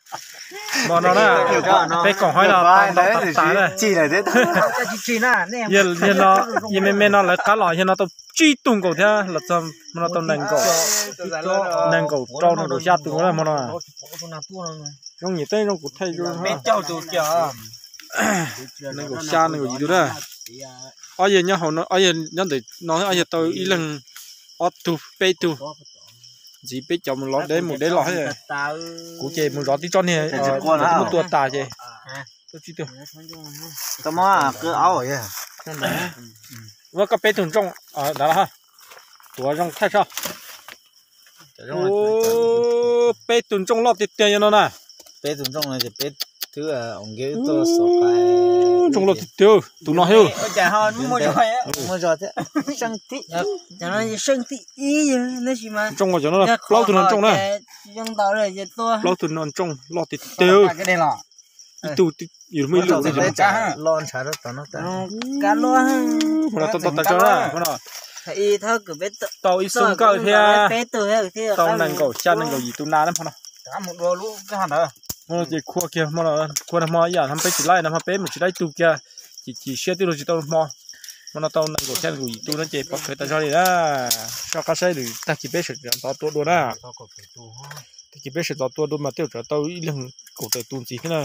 Hmo no na, peb koom haib no tau ntau tas tas na. Yog, yog me me no lawv qab los yog no tau tsib tug nkaus thiab los txog hmo no tau nees nkaum, nees nkaum rau nees nkaum xya tus na hmo no. Zoo nyiam tej zoo kuv thaij zoo. Nees nkaum xya nees nkaum yim tus na. Ob yawg nyob hauv no, ob yawg nyob ntawm no, ob yawg tau ib leeg ob tug peb tug. Ntxiv peb cov mus lov deb mus deb los. Kuv ces mus zov tib tsob niag muab tua tas ces. Ua koj peb tug ntsooj ntawd, tuav zoo thaij soj. Peb tug ntsooj loj tiag tiag yog no na. Ntsooj loj tiag tiag, tus no thiab. Ntsooj cov no plaub tug no ntsooj na. Plaub tug no ntsooj loj tiag tiag. Ib tug yus muaj ib lub. Hmo no tau tau tas zog na, hmo no tau ib xub nkawj thiab, tau nees nkaum xya nees nkaum yim tus nas na hmo no. Hmo no ces khua kiag, khua hmo ib yam no peb tsis laij no hmo peb mus tsis laij ib tug kiag, ces chim siab twb luag tsis tau hmo. Hmo no tau nees nkaum xya nees nkaum yim tus no ces pov khawv tas zog li na. Soj qab saib lwm tag kis peb sawv ntxov tua dua na. Tag kis peb sawv ntxov tua dua mas tej zaum tsam tau ib leeg kaum tawm tus ntxiv thiab na.